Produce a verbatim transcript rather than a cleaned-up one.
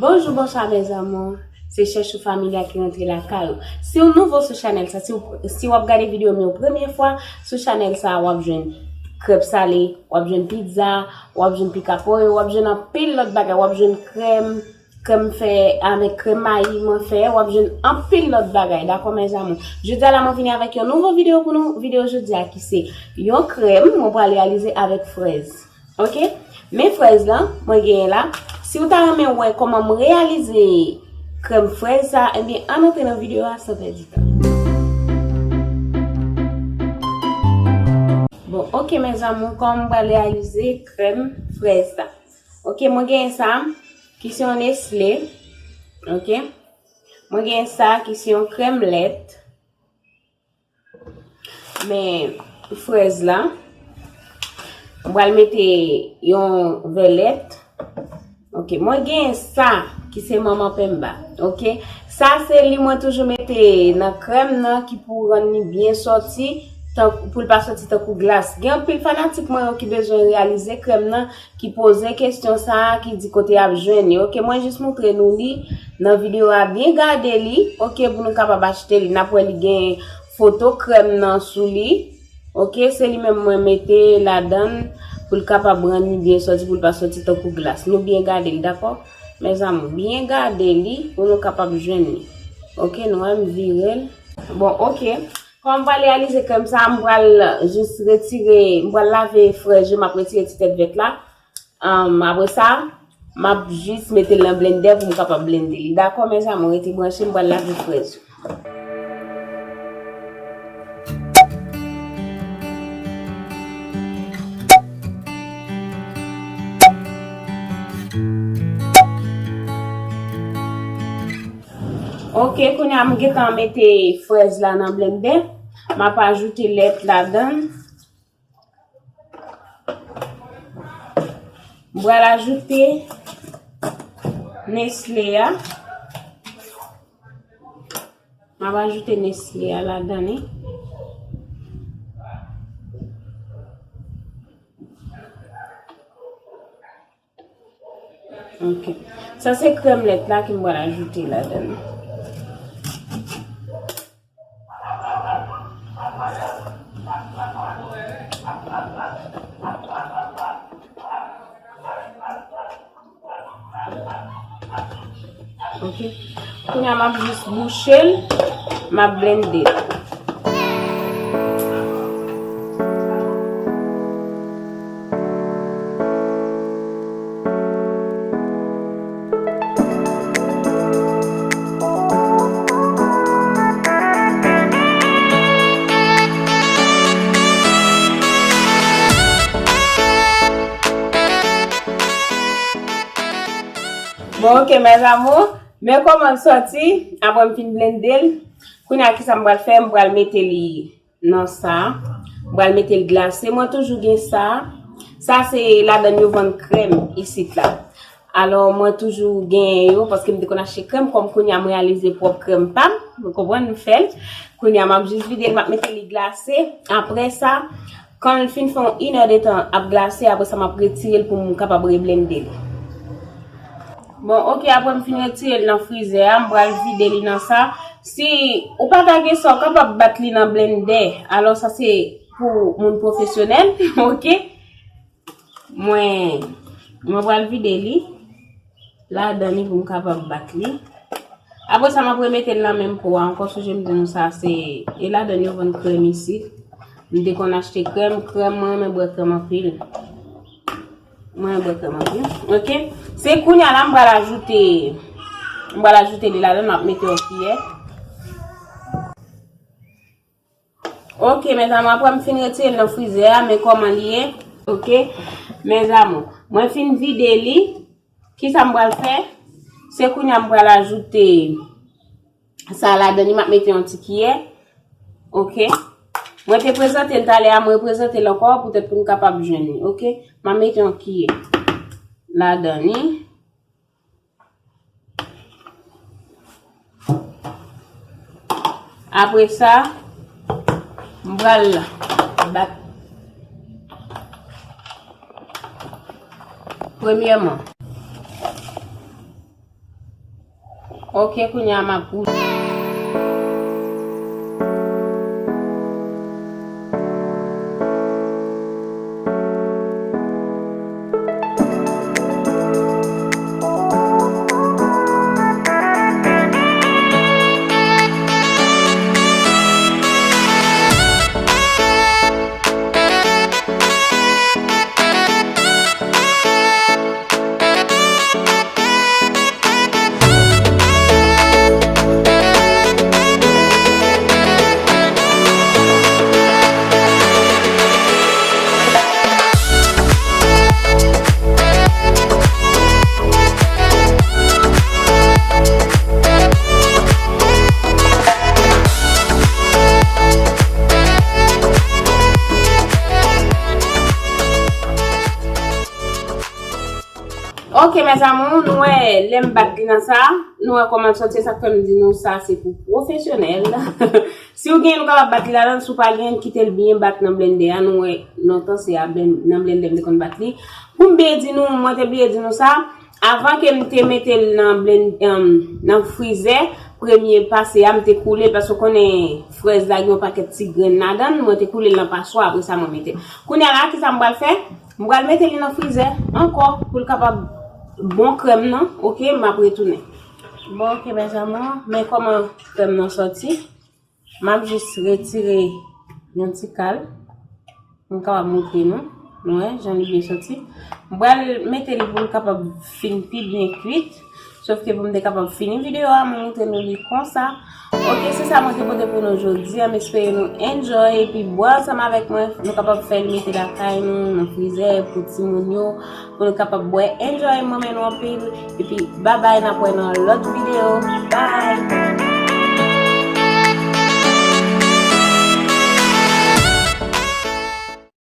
Bonjou, bonswa mes amours. Se Chèchou Familia ki rantre lakay ou. Si w nouvo sou chanèl sa, si w, si w ap gade videyo m yo premye fwa sou chanèl sa, w ap jwenn krèm sale, w ap jwenn pizza, w ap jwenn pika pollo, w ap jwenn anpil lòt bagay, w ap jwenn krèm, krèm fè avèk krèm mayi mwen fè, w ap jwenn anpil lòt bagay, dakò mes amours. Jodi a la mwen vini avèk yon nouvo videyo pou nou. Videyo jodi a ki se yon krèm mwen pral reyalize avèk frèz. Ok? Men frèz lan, mwen genyen la. Si w ta renmen wè kòman m reyalize krèm frèz sa, ebyen, ann antre nan videyo a san pèdi tan. Bon, ok, mes amours, kòman m pral reyalize krèm frèz sa? Ok, mwen genyen sa, ki se yon Nestlé. Ok? Mwen genyen sa, ki se yon krèm lèt. Men frèz la, mwen pral mete yon vè lèt. Ok, mwen gen sa ki se manman penba. Ok, sa se li mwen toujou mete nan krèm nan ki pou rann li byen sòti, tan, pou l pa sòti tankou glas. Gen anpil fanatik mwen yo ki bezwen reyalize krèm nan, ki poze kesyon sa a, ki di kote y ap jwenn li. Ok, mwen jis moutre nou li nan videyo a. Byen gade li, ok, pou nou kapab achte li. N ap wè li gen foto krèm nan sou li. Ok, se li menm mwen mete ladan l pou l kapab rann li byen sòti, pou l pa sòti tankou glas. Nou byen gade l, dakò? Mes amours, byen gade li pou nou kapab jwenn li. Ok, nou wè m vire l. Bon, ok. Kòm m pral reyalize krèm sa, m pral jis retire, m pral lave frèz yo, m ap retire ti tèt vèt la. Ann, apre sa, m ap jis mete l nan blendè pou m kapab blende li. Dakò, mes amours, rete branche, m pral lave frèz yo. Ok, kounye a m gentan mete frèz la nan blendè. M ap ajoute lèt ladan l. M pral ajoute Nestlé a. M ap ajoute Nestlé a ladan li. Ok. Sa se krèm lèt la ke m pral ajoute ladan li. Ok. Kounye a, m ap jis bouche l, m ap blende l. Bon, ok, mes amours. Men kòman l sòti, apre m fin blende l. Kounye a, kisa m pral fè? M pral mete li nan sa. M pral mete l glase. Mwen toujou gen sa. Sa se ladan yo vann krèm isit la. Alò, mwen toujou gen yo, paske m te konn achte krèm, kòm kounye a m reyalize pwòp krèm pa m. Ou konprann, m fè l. Kounye a, m ap jis vide l, m ap mete li glase. Apre sa, kan l fin fè yon inèdetan ap glase, apre sa, m ap retire l pou m kapab reblende l. Bon, ok, apre m fin retire l nan frizè a, m pral vide li nan sa. Si ou pa ta gen sa, ou kapab bat li nan blendè. Alò, sa se pou moun pwofesyonèl, ok? Mwen, mwen pral vide li ladan li pou m kapab bat li. Apre sa, m ap remete l nan menm po a ankò. Sonje m di nou sa, se, e ladan yo vann krèm isit. M te konn achte krèm, krèm, mwen renmen bwè krèm anpil. Mwen renmen bwè krèm anpil. Ok? Se kounye a la, m pral ajoute, m pral ajoute li ladan, m ap mete yon kiyè. Ok, mes amours, apre m fin retire l nan frizè a, men kòman li ye. Ok, mes amours, mwen fin vide li. Kisa m pral fè? Se kounye a m pral ajoute sa ladan li, m ap mete yon ti kiyè. Ok. Mwen te prezante l talè a, mwen reprezante l ankò poutèt pou n kapab jwenn li. Ok. M ap mete yon kiyè ladan li. Apre sa, m pral bat. Premyèman, Ok, kounye a m ap goute. Ok, mes amours, nou wè lè m bat li nan sa, nou wè kòman l sòti, sa k fè m di nou sa se pou pwofesyonèl. Si w gen, nou kapab bat li ladan, si w pa gen, kite l byen bat nan blendè a, nou wè lontan se a blen-, nan blendè m te konn bat li. Pou m byen di nou, mwen te bliye di nou sa, avan ke m te mete l nan blen-, em, nan frizè, premye pase a, m te koule l, paske w konnen frèz la gen yon pakèt ti grenn ladan l, mwen te koule l nan paswa, apre sa mwen mete l. Kounye a la, kisa m pral fè? M pral mete li nan frizè ankò pou l kapab bon krèm nan, ok, m ap retounen. Bon, ok, mes amours, men kòman krèm nan sòti. M ap jis retire yon ti kal pou m kapab montre nou. Nou wè, jan li byen sòti. M pral mete li pou l kapab fin pi byen kwit. Sòf ke pou m te kapab fini videyo a, m montre nou li konsa. Ok, se sa mwen te pote pou nou jodi a. M espere nou enjoy epi bwè ansanm avèk mwen. Nou kapab fè l mete lakay nou, nan frizè, pou timoun yo, pou nou kapab bwè. Enjoy, m renmen nou anpil. Epi, babay, n ap wè nan lòt videyo. Bye!